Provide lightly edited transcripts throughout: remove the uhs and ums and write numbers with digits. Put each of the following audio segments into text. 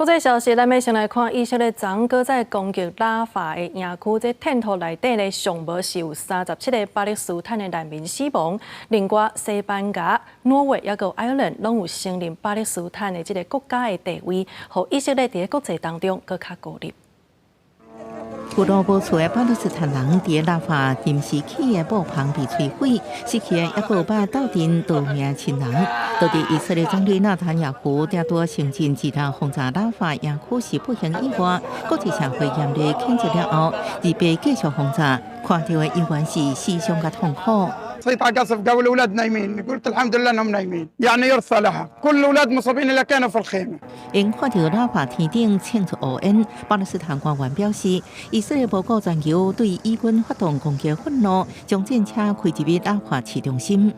國際消息，咱欲先來看以色列昨昏閣再攻擊拉法的營區，這戰塗內底咧，上無是有37個巴勒斯坦的難民死亡。另外，西班牙、挪威抑閣愛爾蘭攏有承認巴勒斯坦的這个國家的地位，予以色列佇國際當中閣較孤立。有路無厝的巴勒斯坦人佇拉法臨時起的布棚被摧毀，死去的抑閣有捌鬥陣逃命親人。到底以色列總理納坦雅胡拄仔承認自動轟炸拉法營區是不幸意外，國際社會嚴厲譴責了後，二八繼續轟炸，看著的猶原是死傷佮痛苦。 صيت على قصف قالوا الاولاد نايمين، قلت الحمد لله انهم نايمين، يعني يرثى لها، كل الاولاد مصابين اللي كانوا في الخيمه. 𪜶看著拉法天頂衝出烏煙，巴勒斯坦官員表示，以色列無顧全球對以軍發動攻擊憤怒，將戰車開入去拉法市中心。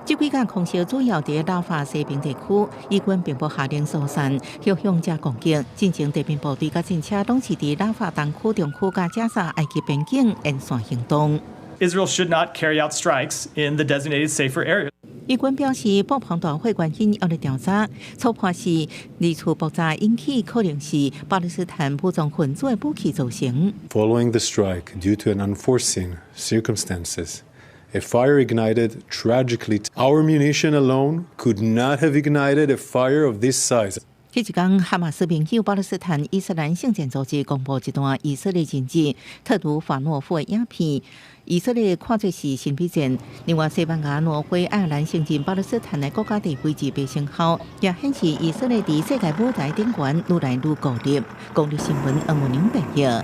這幾架空襲主要佇拉法西邊地區，以軍並無下令疏散，向向者攻擊。進前地面部隊佮戰車攏是佇拉法東區、中區佮加沙埃及邊境沿線行動。 Israel should not carry out strikes in the designated safer area. 以軍表示，布棚大火原因猶咧調查，初判是二次爆炸引起，可能是巴勒斯坦武裝分子的武器造成。 Following the strike, due to an unforeseen circumstances, a fire ignited tragically. Our munition alone could not have ignited a fire of this size. 這一工，哈馬斯盟友巴勒斯坦伊斯蘭聖戰組織公布一段以色列人質特魯法諾夫的影片，以色列看做是心理戰。另外，西班牙、挪威、愛爾蘭承認巴勒斯坦的國家地位自被生效，也顯示以色列佇世界舞台頂懸愈來愈孤立。公視新聞黃文玲編譯。